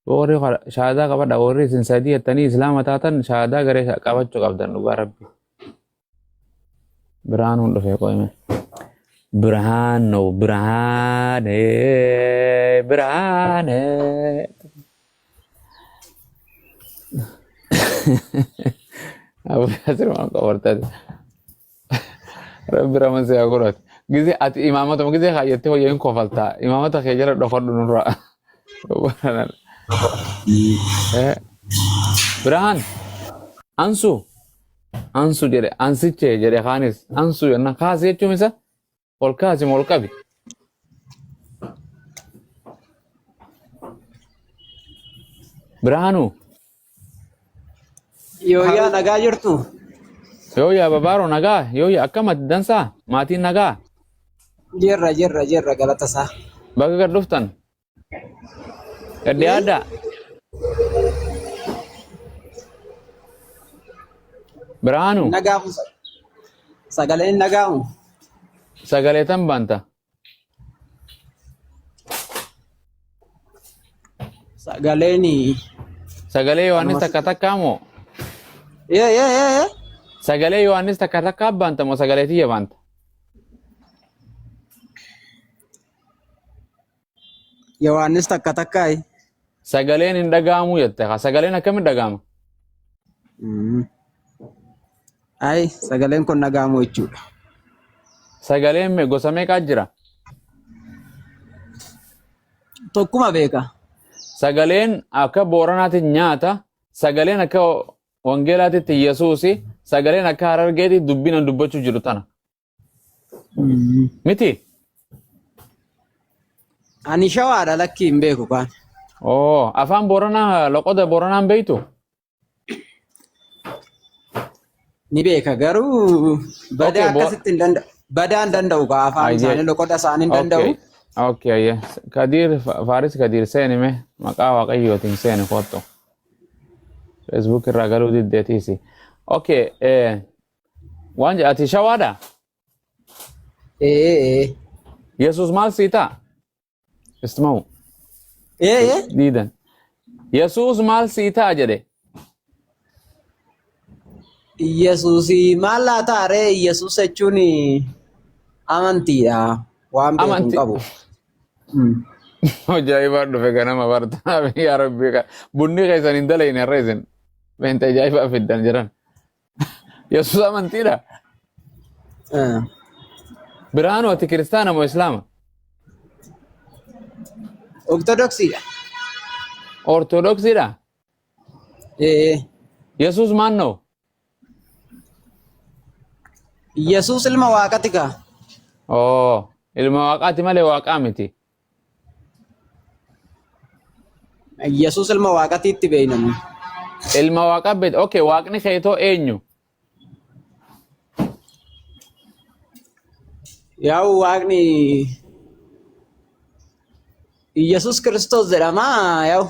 Warri shahaadaa qabadha warri isin sadii jettanii islaama taatan shahaadaa garee qabachuu qabdan dhugaa rabbi. Birhaanuun dhufee qoyme. Birhaanoo Birhaanee Birhaanee. Abu Yaasir waan qabartate. Rabbi raman si haa godhatu. Gizee ati imaamatuma gizee kaayyattee wayya hin kofaltaa. Imaamata kee jala dhokadhu nurraa. Birhaan ansu ansu jedhe ansichee jedhe kaanis ansu jenna kaasi jechuun isa ol kaasi moo ol qabi. Birhaanuu Yooyyaa nagaa jirtu? Yooyyaa babaaroo nagaa yooyyaa akkam ati dansaa maatiin nagaa Jirra jirra jirra galata isaa. baga gad dhuftan gad dhiyaadhaa. Birhaanu Nagaamu sagaleen nagaamu. sagalee tan baanta. Sagaleen Sagalee Yohaannis takka takkaa moo? Yee yee yee yee. Sagalee Yohaannis takka takkaa baanta moo sagalee tiyya baanta? Yohaannis takka takkaayi. Sagaleen hin dhaga'amu jette. Haa sagaleen akkamitti dhaga'ama? Ayi sagaleen kun dhaga'amu jechuudha. Sagaleen gosa meeqaa jira? Tokkuma beeka. Sagaleen akka Booranaatti nyaata, sagaleen akka Wangeelaatitti Yesuusi, sagaleen akka Harargeetti dubbina dubbachuu jiru tana. Miti? Ani shawaadha lakkii hin beeku kaan. Oo, afaan Booranaa loqoda Booranaa hin beektu? Ni beeka garuu badaa Okay, akkasitti hin danda'u. Badaa hin danda'u kaa afaan Ayyee. isaanii loqoda isaanii hin danda'u. Okay. Okay, ayyee. Kadiir Faaris Kadiir seeni mee maqaa Waaqayyootiin seeni kottu. Facebook irraa galuu diddeetiisi. Okay, waan jedha ati shawaadha? Ee ee. Yesuus maal sii ta'a? Ismaa'u. Ee ee. Diidan. Yesuus maal sii ta'a jedhe? Yesuus maal laata ree Yesuus jechuun amantiidha. Waan beeku hin Amantii. qabu. Ajaa'ibaa dhufe ganama bartanaaf yaa rabbi bunni keessan hin dalayne har'a isin. Beenta ajaa'ibaa fiddan jedhan. Yesuus amantiidha. Birhaanuu ati kiristaana moo islaama? Ortodoksiidha. Ortodoksiidha. Ee. Yesuus maannoo? Yesuus ilma waaqati kaa. Oo, ilma waaqaati malee waaqaa miti. Yesuus ilma waaqatiitti beekna nuyi. Ilma waaqaa beekta. Okay, waaqni keetoo eenyu? Yaa'u waaqni Yesuus Kiristoos jedhama yaa'u.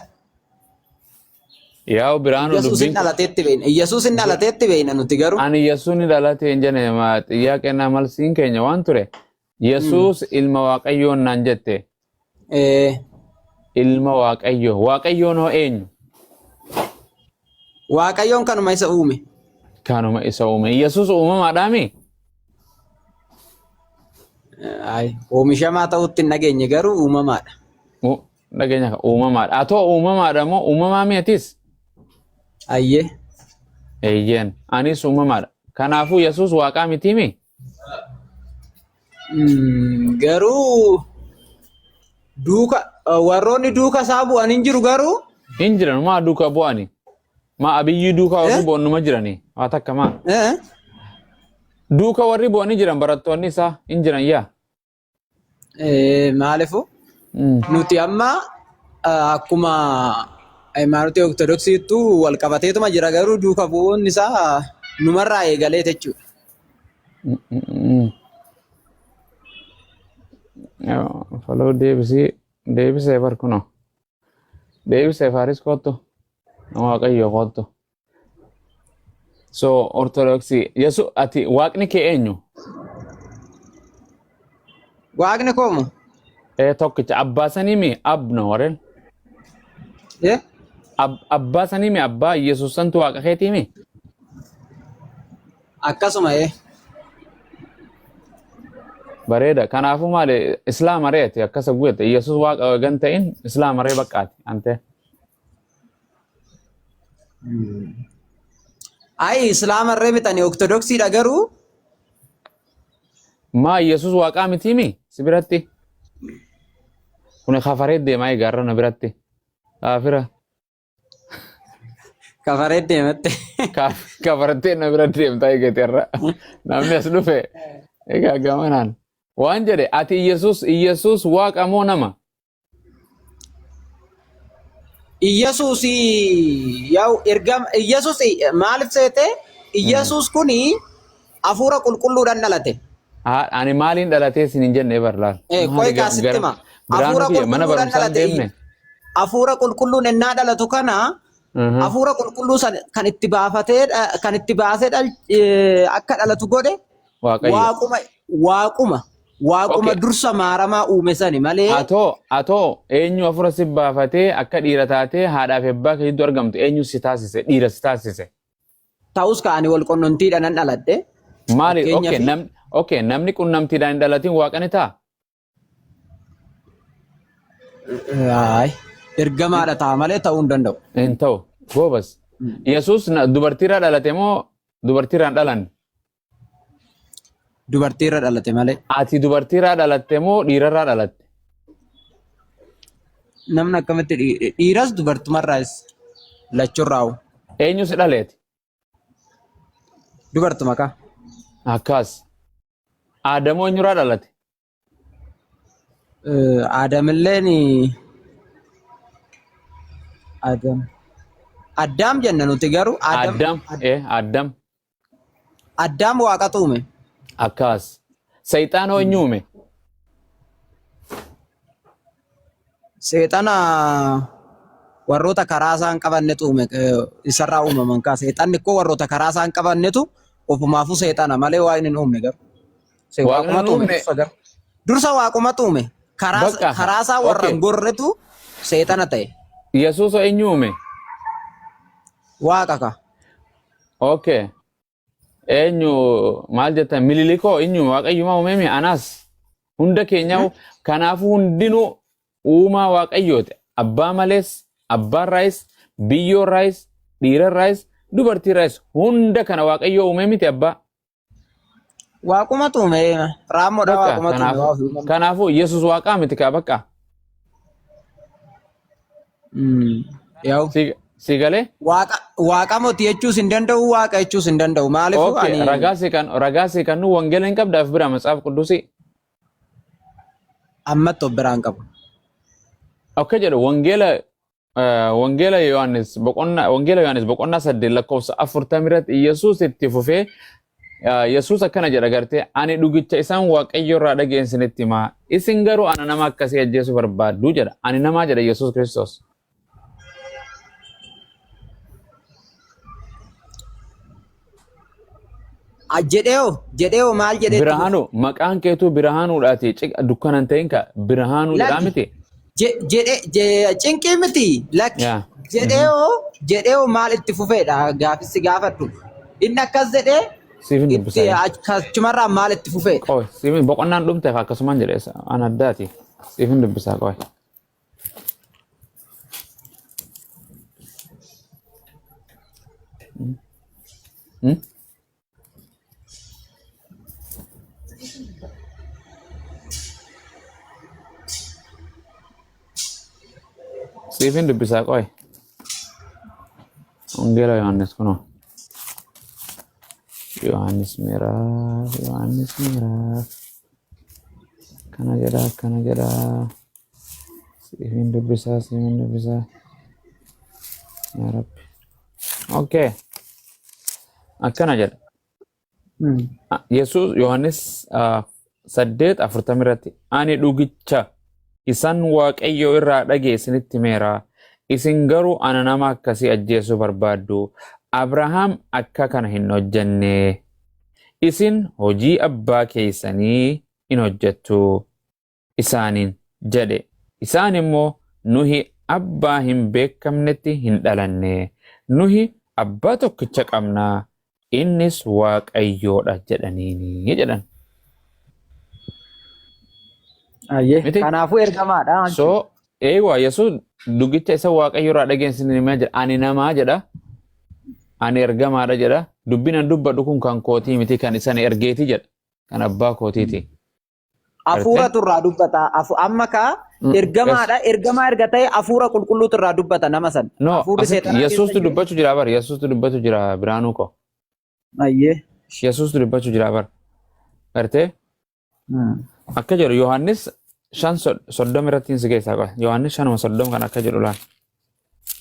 Yaa'u Birhaanuu Yesuus hin dubbiin dhalateetti beekna. Yesuus hin dhalateetti beekna nuti garuu. ani Yesuus ni dhalate hin jenne xiyyaa kennaa malsiin keenya waan ture. Yesuus ilma Waaqayyoon naan jette. Ee, Ilma Waaqayyoo. Waaqayyoon hoo eenyu? Waaqayyoon kanuma isa uume. Kanuma isa uume. Yesuus uumamaadhaami? Ay, oomishamaa ta'utti hin dhageenye garuu uumamaadha. Dhageenya kan uumamaadha. Atoo uumamaadha moo uumamaa mi atis? Ayyee. Eeyyeen. Anis uumamaadha. Kanaafuu Yesuus waaqaa mitiimi? Garuu duuka warroonni duuka isaa bu'an hin jiru garuu Hin jiran maa duuka bu'ani? Maa abiyyii duuka warri bu'an numa jirani? Waa takka maa? Duuka warri bu'anii jiran barattoonni isaa hin jiran yaa? Maalifu nuti amma akkuma hayimaanotii ortodoksiittu wal qabateetuma jira garuu duuka bu'uun isaa numarraa eegalee jechuudha. Faloo deebisii deebisee bar kunoo deebisee faaris kottu nama waaqayyoo kottu. So ortodoksii Yesu ati waaqni kee eenyu? Waaqni koo moo? Ee tokkicha abbaa sanii mi ab no warren? Eh? Abbaa sanii mi abbaa Yesuus santu waaqa keetii mi? Akkasuma ee. Bareeda. Kanaafuu maali islaama reeti akkasa guute Yesuus waaqa gan ta'in islaama ree baqqaati ante. Ayi islaama irree bitani ortodoksiidha garuu. Maa Yesuus waaqaa mitii mi si biratti? Kun kafaree deemaa egaa na biratti. Kaafira. Kafaree deematte. Kafartee na bira deemtaa eegate irra. Namni as dhufe egaa gamanaan. Waan jedhe ati Yesuus waaqa moo nama? Iyyasuus yaa'u ergama Iyyasuus maaliif seete? Iyyasuus kuni hafuura qulqulluudhaan dhalate. Ani maaliin dhalatee isin hin jenne bar laal. Qoy kaasitti hima. Hafuura Biraanuu mana qulqulluudhaan barumsaa hin dhalate. deemne. Hafuura qulqulluun ennaa dhalatu kana hafuura qulqulluu san kan itti baafatee kan itti baasee akka dhalatu godhe Waaqayyo. Waaquma waaquma waaquma Okay. dursa maaramaa uume sani malee. Atoo eenyu hafuura si baafatee akka dhiira taatee haadhaa fi abbaa kee gidduu argamtu eenyu si taasise dhiira si taasise? Ta'us ka ani wal qunnamtiidhaan nan dhaladhe. Maali? Fakkeenyaaf Okay, okay, namni qunnamtiidhaan hin dhalatin waaqa ni ta'a? Ay, ergamaadha ta'a malee ta'uu hin danda'u. Hin ta'u. Goobas. Yesuus dubartiirraa dhalate moo dubartiirraa hin dhalanne? Dubartiirra dhalate malee. Ati dubartiirraa dhalatte moo dhiirarraa dhalatte? Namni akkamitti dhiiras dubartumarraas lachurraa'u. Eenyu si dhaleeti? Dubartuma kaa. Akkas. Aadamoo eenyurraa dhalate? Aadamilleen Adam. Addaam jenna nuti garuu Adam. Addam. Addam. Addaam waaqatu uume. Akkas. Seexaan hoo eenyu uume? Seexana warroota karaa isaan qabannetu uume isarraa uumaman kaa. Seexanni koo warroota karaa isaan qabannetu ofumaafuu seexana malee waan hin uumne garuu. Waaqni hin Waaqumatu uume uumne. dursa garuu. Dursa waaqumatu uume. Karaa Bakka. karaa isaa warra hin gorretu seexana ta'e. Yesuus hoo eenyu uume? Waaqa ka. Okay. Eenyu maal jettan mililikoo eenyu waaqayyuma uumame anaas hunda keenya kanaafuu hundinuu uumaa waaqayyooti. Abbaa malees, abbaarraayis, biyyoorraayis, dhiirarraayis, dubartiirraayis hunda kana waaqayyoo uume miti abbaa. Waaqumatu uume raammoodha Bakka waaqumatu uume kanaafuu waa ofii uumame. kanaafuu Yesuus waaqaa miti kaa bakka. Yaa'u. Si galee? Waaqa waaqa moti jechuus hin danda'u waaqa jechuus hin danda'u maaliifuu Okay, ani ragaa si kan nu wangeela hin qabdaaf bira matsaaf quddusi. Ammatti of biraan qabu. Akka jedhu wangeela Yohaannis boqonnaa 8 lakkoofsa 40 irratti Yesuus itti fufee Yesuus akkana jedha gartee, "Ani dhugicha isaan Waaqayyo irraa dhageen isinitti himaa, isin garuu ana nama akkasii ajjeesuu barbaaddu" jedha. Ani namaa jedha Yesuus Kiristoos. Jedheehoo maal jedhee itti fufe? Birhaanuu maqaan keetuu Birhaanuudhaati dukkana hin ta'in ka Birhaanuu jedhaa Lakki miti. Jedhe cinqii miti lakki Yaa. jedheehoo maal itti fufeedha gaafissi gaafadhu. Inni akkas jedhee Siif hin itti dubbisaa. achumarraa maal itti fufeedha? Qoy, siif boqonnaan dhumteef akkasumaan jedhe an addaati. Siif hin dubbisaa qoy. Siif hin dubbisaa qoy. Wangeela Yohaannis kunoo. Yohaannis miraaf, Yohaannis miraaf. Akkana jedha, akkana jedha. Siif hin dubbisaa, siif hin dubbisaa. Yaa Rabbi. Okay. Akkana jedha. Yesuus Yohaannis 8:40 irratti, "Ani dhugicha isan Waaqayyo irraa dhagee isinitti himeera. Isin garuu ana nama akkasii ajjeesuu barbaaddu. Abrahaam akka kana hin hojjenne. Isin hojii abbaa keessanii in hojjettu" isaaniin jedhe. Isaan immoo, "Nuhi Abbaa hin beekamnetti hin dhalanne. Nuhi abbaa tokkicha qabnaa, innis Waaqayyoodha jedhaniini jedhan. Ayyee. Miti? Kanaafuu ergamaadha jechuudha. So, eewa Yesuus dugicha isa Waaqayyo irraa dhageensi ni jedha. Ani namaa jedha. Ani ergamaadha jedha. Dubbiin an dubbadhu kun kan kootii miti kan isan ergeeti jedha. Kan abbaa kootiiti. Gartee? Hafuuratu irraa dubbata. Amma kaa ergamaadha. Ergamaa erga ta'e hafuura qulqulluutu irraa dubbata nama san. No, Hafuurri asitti seexanaa keessa Yesuustu jiru. dubbachuu jira bar. Yesuustu dubbachuu jira Biraanuu koo. Ayyee. Yesuustu dubbachuu jira bar. Gartee? Akka jedhu Yohaannis 5:30 irratti si keessaa qaba. Yohaannis 5:30 kan akka jedhu laal.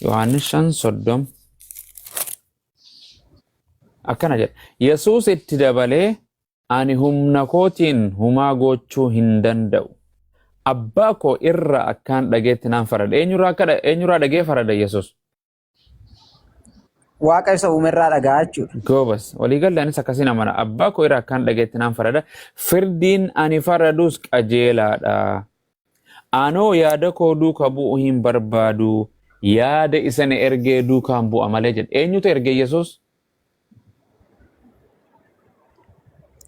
Yohaannis 5:30 akkana jedha. Yesuus itti dabalee ani humna kootiin humaa gochuu hin danda'u. Abbaa koo irraa akkaan dhageetti naan farada. Eenyurraa akka eenyurraa dhagee farada Yesuus? Waaqa isa uumerraa dhagaa jechuudha. Goobas. Waliigalli anis akkasiin amana. Abbaa koo irraa akkaan dhageetti naan farada. Firdiin ani faradus qajeelaadha. Anoo yaada koo duuka bu'uu hin barbaadu. Yaada isa na ergee duukaan bu'a malee jedhe. Eenyutu ergee Yesuus?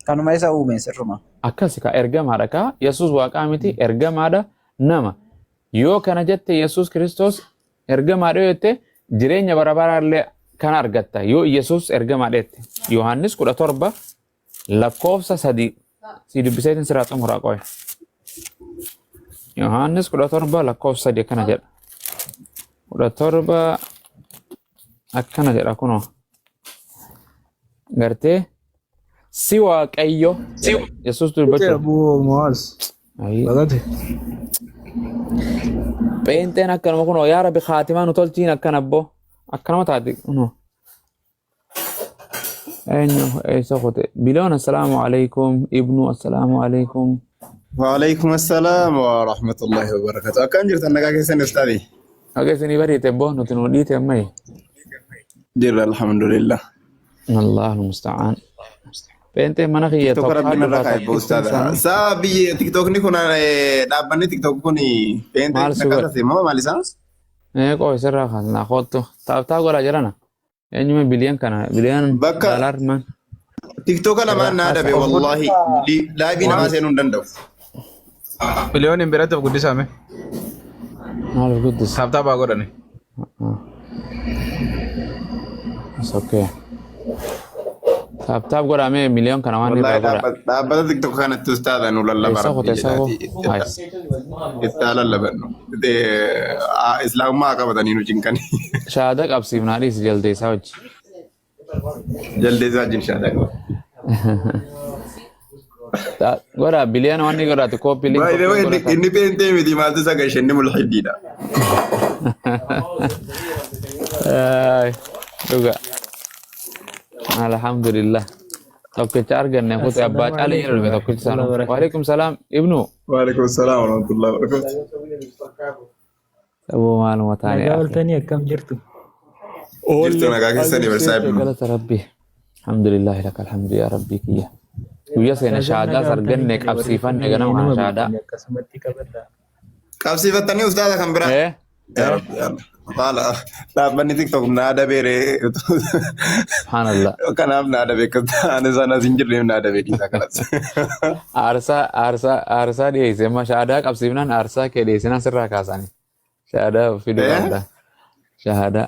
Kanuma isa uume sirruma. Akkas ka ergamaadha ka. Yesuus waaqaa miti ergamaadha nama. Yoo kana jette Yesuus Kiristoos ergamaadha yoo jette jireenya bara baraallee kana argatta. Yoo Yesuus ergamaadha jette. Yohaannis 17 lakkoofsa 3 si dubbiseetiin siraa xumuraa qoy. Yohaannis 17 lakkoofsa 3 akkana jedha. 17 akkana jedha kunoo. Gartee si Waaqayyo jedha. Yesuus dubbachuu. Abu Muaz. Ayii. Bagate. Pheenxeen akkanuma kunoo yaa Rabbi kaatimaa nu tolchiin akkana abboo. Akkanuma taate kunoo. Eenyu eessa kute? Biliyoon assalaamu alaikum. Ibnu assalaamu alaikum. Waalaikum assalam wa rahmatullahi wa barakatuh. Akkam jirtan nagaa keessan ustaadi? Akka isinii bariite abboo nuti nu dhiite ammayi. Jirra alhamdulillah. Allahu musta'aan. Pheenxeen mana kiyya TikTok tokkaa rabbiin irra dhufaa kaa'e tokkittiin ustaada. isaanii. Saa biyya TikTokni kun dhaabbanni TikTok kun pheenxee Maal si godhe? nakasase moo maal isaa? Mee qoo isirraa kaasnaa kottu. Taaptaa godhaa jirana. Eenyuma biliyan kana biliyan Bakka daalaar man TikToka irraa lamaan naa kaasa. dabe Of wallahi laayivii namaa seenuu hin danda'u. Biliyoon hin biratti of guddisame. Maal of guddisa? Taaptaapaa godhani. It's okay. Taap taap godhaa mee miliyoon kana waan Wallahi irraa godhaa. dhaabbata TikTok kanatti ustaada nu lallaba Eessa rabbii kute saboo? jedhaati Hai. itti haa lallabannu. Islaamummaa haa qabatanii nu cinqanii. Shaada qabsiifnaa dhiisi jaldeessaa wajji. Jaldeessaa wajjin shaadaa qaba. Godhaa biliyoona waan inni godhaatu kooppii link By the kooppii way, godhata. inni peentee miti maaltu isa gashe inni mulhiddiidha. Ay, dhuga. Alhamdulillah. Tokkicha arganne kute abbaa Assalamu caalee jedhu alaikum dhufe tokkicha warahmatullahi sanuu. wabarakatuh. Waalaikum salaam ibnu. Waalaikum salaam warahmatullahi wabarakatuh. Saboo maaluma taane Nagaa akhi. oltanii akkam jirtu? Jirtu Oolle nagaa keessanii barsaa ibnu. galata rabbi. Alhamdulillah laka alhamdu yaa rabbi kiyya. Guyyaa seena Baga shaadaas nagaa oltanii arganne jedhe warri kun qabsiifanne ganama kana inuma shaadaa. beekani akkasumatti qabadha. Qabsiifattanii ustaaza kan biraa. Eh? Yaa Rabbi yaa Allah. Haala dhaabbanni TikTok naa dabeere. Subhanallah. Kanaaf naa dabe akkas ta'an isaan as hin jirreef naa dabe dhiisaa kanas. Aarsaa aarsaa aarsaa dhiyeesse amma shaadaa qabsiifnaan aarsaa kee dhiyeessinaan sirraa kaasani. Shaadaa fiduu Eh? qabda. Shaadaa.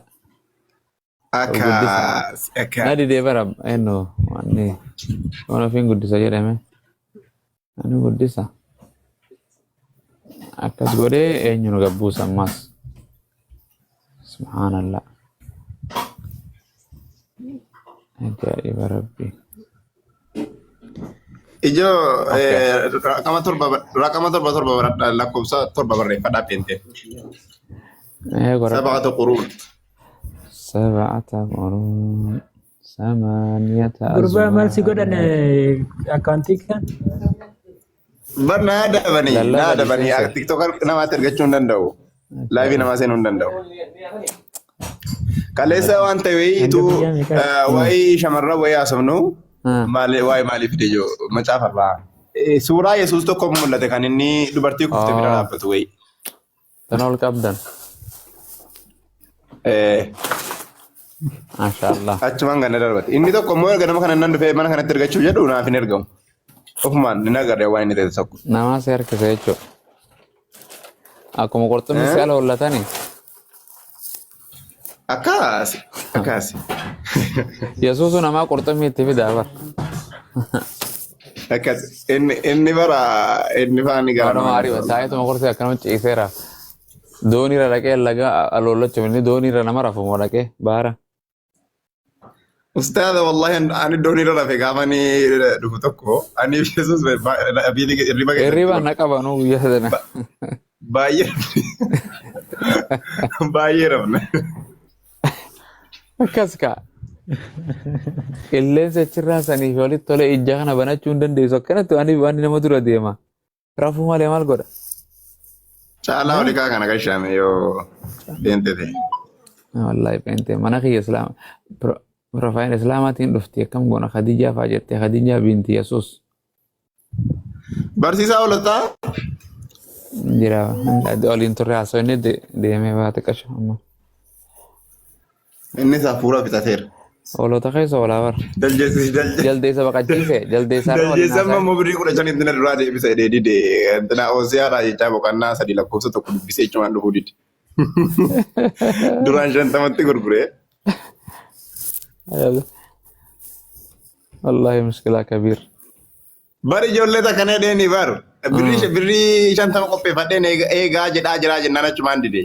Of guddisa. Akkas Na akkas. didee bara eenyu wanni waan ofiin guddisa jedhame. Ani guddisa. Akkas godhee eenyu nu gabbuusa ammas. Subhaanallah. Ajaa'iba rabbi. Ijoo Okay. raqama torba torba baradha lakkoofsa torba barreeffadhaa peentee. Ee godhadha. Sabaqata quruun. Sab'ata quruun. Samaaniyata Gurbaa maal si godhan azwaaj. akkaawuntii kan? Bar naa dabanii naa Lallaba dabanii dhiiseensa. tiktoka namaatti ergachuu hin danda'u. Laayivii Ajaa'iba. namaa seenuu hin danda'u. Kaleessa waan ta'e Hanga wayiitu biyyaa meeqaa? waa'ee shamarran wayii haasofnu maali waa'ee maalii fide jiru macaafarraa. Suuraa Yesuus tokko mul'ate kan inni dubartii kufte bira Oh, dhaabbatu wayii. tan ol qabdan. Maashaallah. Achumaan ganna darbate. Inni tokko immoo erga nama kana nan dhufee mana kanatti ergachuu jedhu naaf hin ergamu. Ofumaan hin agarre waan inni ta'e tokko. Namaa si harkise jechuudha. Akkuma qurxummii si ala hollatani. Akkaasi. Akkaasi. Yesuusu namaa qurxummii itti fidaa bara. Akkas. Inni bara inni faani gara Waanuma namaa ariifa taa'eetuma kursii akkanuma ciiseera. Dooniirra dhaqee laga alollachuuf inni dooniirra nama rafu moo dhaqee baara. Ustaadha wallahi ani dooniirra rafe gaafa ani dhufu tokko ani Yesuus hirriba keessatti Hirriba na qabanuu guyyaa sana. Baay'ee baay'ee rafne. Akkas kaa. Qilleensa achirraa saniif walitti tolee ija kana banachuu hin dandeessu. Akkanatti waan nama dura deema. Rafuu malee maal godha? Caalaa oli kaa kana gashaame yoo deemte ta'e. Wallaahi peentee mana kiyya islaama piroofaayil islaamaatiin dhufti akkam goona Khadijaa fa'aa jettee Khadijaa binti Yesuus Barsiisaa oolataa jira oliin turre haasoo inni deemee baate qasha amma. Innis hafuura fixateera. Hoolota keessa oolaa bara. Jaljeessi jalje. Jaldeessa baqachiise. Jaldeessa irra waliin Jaljeessi amma haasa'e. immoo birrii 15 intina duraa deebisa jedhee dide. Intina Oosiyaadhaa jechaa boqonnaa 3 lakkoofsa 1 dubbisee jechumaan dhufuu dide. Duraan 50tti gurguree. Wallahi mushkilaa kabiir. Bar ijoollee takka na dheeni bar. Birrii 50 qopheeffadheen eegaa jedhaa jiraa jennaan achumaan dide.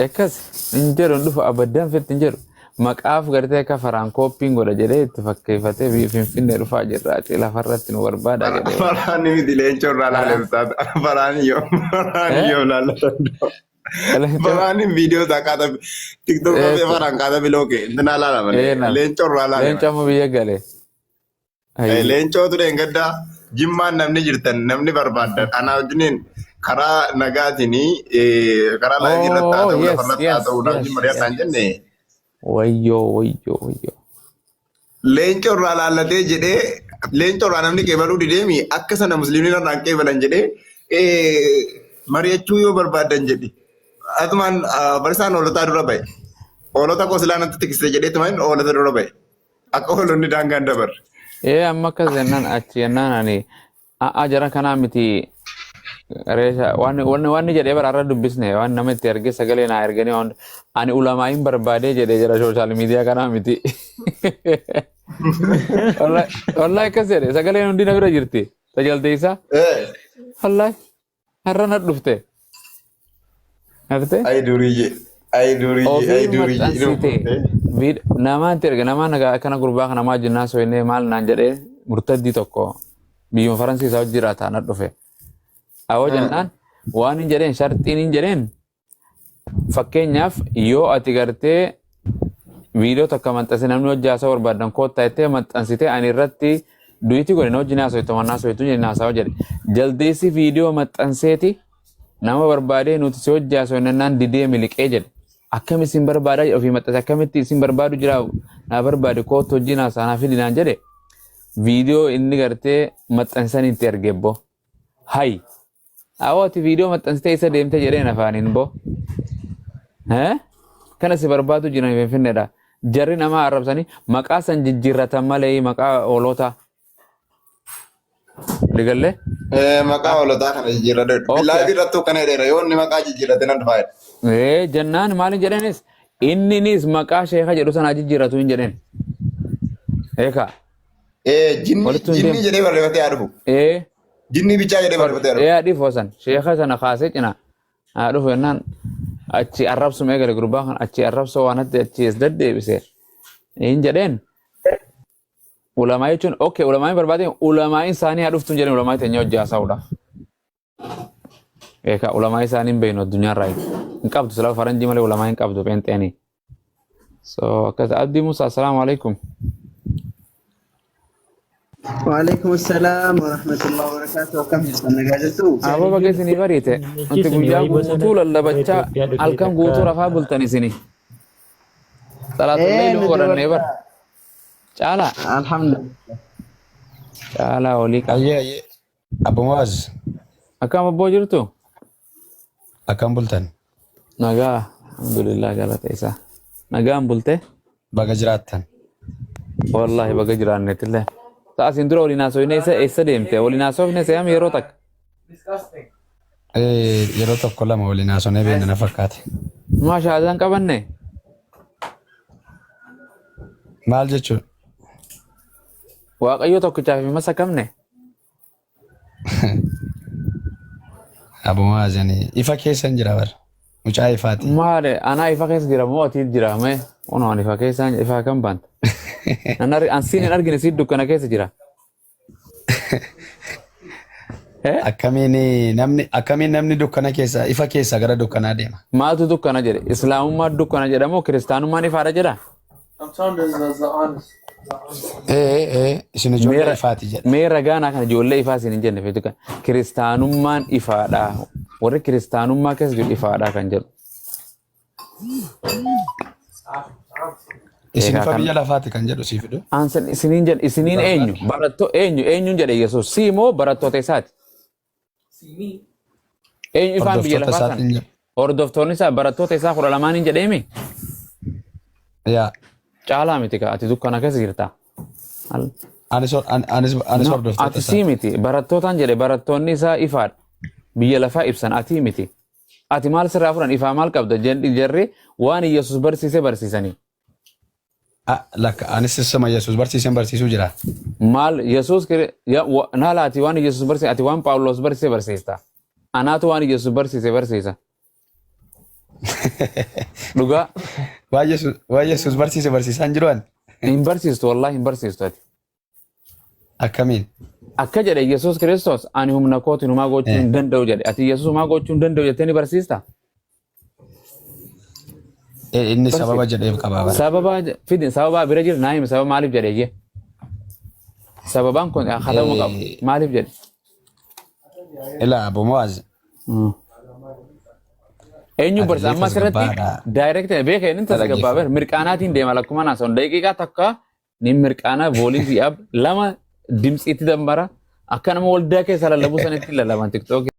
Akkas hin jedhu hin dhufu abaddaan fetti hin jedhu. Maqaaf gartee akka faraan kooppiin godha jedhee itti fakkeeffatee biyya Finfinnee dhufaa jirra ati lafarratti nu barbaada jedhee. Faraan miti leencoo irraa laale ustaaz. Faraan yoo faraan yoo laallatan. Faraan viidiyoo isaa kaata tiktok faraan kaata bilooke intinaa laala malee leencoo irraa laale. Leencoo amma biyya gale. Hayyee. Leencootu dheengaddaa Jimmaan namni jirtan namni barbaaddan anaa wajjiniin karaa nagaatiin karaa laayivii irratti haa Oh, ta'u yes, lafarratti haa yes, ta'u na wajjin yes, mari'adhaan yes. jenne Wayyoo, wayyoo, wayyoo. leencoo irraa laallatee jedhee leencoo irraa namni qeebaluu dideemi akka sana musliimni irraa hin qeebalan jedhee mari'achuu yoo barbaaddan jedhi. Atumaan barisaan hoolotaa dura ba'e. Hoolota koo silaa natti tiksite jedheetumaan hoolota dura ba'e. Akka hoolonni daangaan dabarre. Ee amma akkas jennaan achi jennaan ani a'aa jara kanaa miti reesha waan wanni wanni jedhee bara irra dubbisne waan nama itti ergee sagalee naa erganii waan ani ulamaa'iin barbaadee jedhee jira sooshaal miidiyaa kanaa miti. Wallahi akkas jedhe sagaleen hundi na bira jirti tajalteessaa. Wallahi har'a na dhufte. Argitee? Ay duriyyee. Ay duriyyee. Ay Ofii duriyyee. maxxansite. Namaan itti erga namaan nagaa akkana gurbaa kana maa jinnaa soinee maal naan jedhee murtaddii tokko biyyuma Faransiisaa hojii jiraata na dhufe. Awoo jennaan waan hin jedheen sharxiin hin jedheen fakkeenyaaf yoo ati gartee viidiyoo takka maxxanse namni hojii haasa'uu barbaadan koottaa jettee maxxansitee ani irratti du'itii godhe na wajjin haasa'u mannaa haasa'u jedhe haasa'u jedhe jaldeessi viidiyoo maxxanseeti nama barbaadee nuti si hojii haasa'u nannaan didee miliqee jedhe akkam isin barbaadaa jedhe ofii maxxanse akkamitti isin barbaadu jira naa barbaade koottu hojii haasaa naa fidi naan jedhe viidiyoo inni gartee maxxansan itti ergebbo hay Awoo ati viidiyoo maxxansitee isa deemte jedheen afaaniin boo. Hee? Kana si barbaadu jiran Finfinneedha. Jarri nama arrabsanii maqaa san jijjiirratan malee maqaa hoolotaa. Ligallee? Maqaa hoolotaa kana jijjiirradhu. Okay. Laayivii irrattuu kana jedheera. Yoo inni maqaa jijjiirrate nan dhufaa jedha. Ee jennaan maal jedhanis inninis maqaa sheeka jedhu sanaa jijjiirratu hin jedheen. Eekaa. Jinni Walittuu hin jinni deemu. jedhee barreeffatee haa dhufu. Ee. Jinnii bichaa jedhee barreeffatee haa dhufu. Ee adii san sheeka sana kaasee cina haa dhufu jennaan achi arrabsuma eegale gurbaa kan achi arrabsoo waan hatti achi as deddeebise hin jedheen ulamaa jechuun okay ulamaa hin barbaadeen ulamaa isaanii haa dhuftu hin jedheen ulamaa teenya hojii haasa'uudhaaf. Eekaa ulamaa isaanii hin beeknu addunyaa irraa hin qabdu silaa faranjii malee ulamaa hin qabdu pheenxeenii. So akkas Abdii Musa assalaamu alaikum. Waalaikum assalam wa rahmatullahi wa barakatuh. Akkam jirtan nagaa jirtu? Aboo baga isinii bariite. Wanti Isin guyyaa waa'ee bosona guutuu lallabachaa Itoophiyaa dhufee halkan takka guutuu rafaa bultan isinii. Salaatul Ee leeyli nuti godhannee bar. bakka Caalaa. alhamdulillah. Caalaa olii qaba. Ayyee ayyee. Abbo Mu'aaz Akkam abboo jirtu? akkam bultan? Nagaa. Alhamdulillah galata isaa. Nagaan bulte? Baga jiraattan. Wallaahi baga jiraanneetillee. Ta'a asiin dura waliin haasofne eessa eessa deemte? Waliin haasofne se'am yeroo takka. Yeroo tokko lama waliin haasofnee beekna na fakkaate. Maa shaadaan qabanne? Maal jechuudha? Waaqayyo tokkichaaf hin masakamne? Abu Mu'aaz ani ifa keessa hin jira bara. Mucaa ifaati. Maali anaa ifa keessa jira moo ati jira mee? Kunoo ani ifa keessa ifa kam baanta? Nan argi an siin hin argine siin dukkana keessa jira. Eh? Akkamiin namni akkamiin namni dukkana keessa ifa keessa gara dukkanaa deema? Maaltu dukkana jedhe? Islaamummaa dukkana jedha moo kiristaanummaan ifaadha jedha? Ee ee isin ijoollee ifaati jedha. Mee ragaa naa kana ijoollee ifaa isin hin jenne feetu kan kiristaanummaan ifaadha. Warri kiristaanummaa keessa jiru ifaadha kan jedhu. Isin Egaa ifa kan biyya lafaati kan jedhu sii fidu. ansan isiniin jedhe isiniin eenyu baratto eenyu eenyuun jedhe Yesuus sii moo barattoota isaati? Eenyu ifaan biyya Hordoftoota lafaa sana? isaatiin jedhu. Hordoftoonni isaa barattoota isaa 12n jedheemi? Yaa. Caalaa miti kaa ati dukkana keessa jirta. Anis anis anis No, hordoftoota ati isaati. sii miti barattootaan jedhe barattoonni isaa ifaadha. Biyya lafaa ibsan ati miti. Ati maal sirraa fudhan ifaa maal qabda jarri waan Yesuus barsiise barsiisanii. Ah, lakka anis isuma Yesuus barsiiseen barsiisuu jira. Maal Yesuus naala ati waan Yesuus barsiise ati waan Phaawulos barsiise barsiista. Anaatu waan Yesuus barsiise barsiisa. Dhugaa Waan Yesuus waan Yesuus barsiise barsiisaa hin jiru ani. hin barsiistu wallaahi hin barsiistu ati. Akkamiin? Akka jedhe Yesuus Kiristoos ani humna kootiin humaa gochuu hin danda'u jedhe. Ati Yesuus humaa gochuu hin danda'u jettee ni barsiista? Inni sababa jedheef qaba bara. Sababa fidi sababa bira jira naa himi sababa maaliif jedhe iyyee. Sababaan kun katabuu qaba maaliif jedhe. Ilaa Abu Mu'aaz Eenyu barsiisa Atileet amma asirratti tasgabbaadha. direct beeka inni tasgabbaa ber mirqaanaatiin deema lakkuma naasa'u daqiiqaa takka ni mirqaana vooliin ab lama dimtsiitti dambara akka nama waldaa keessa lallabuu sanitti lallaban tiktookii.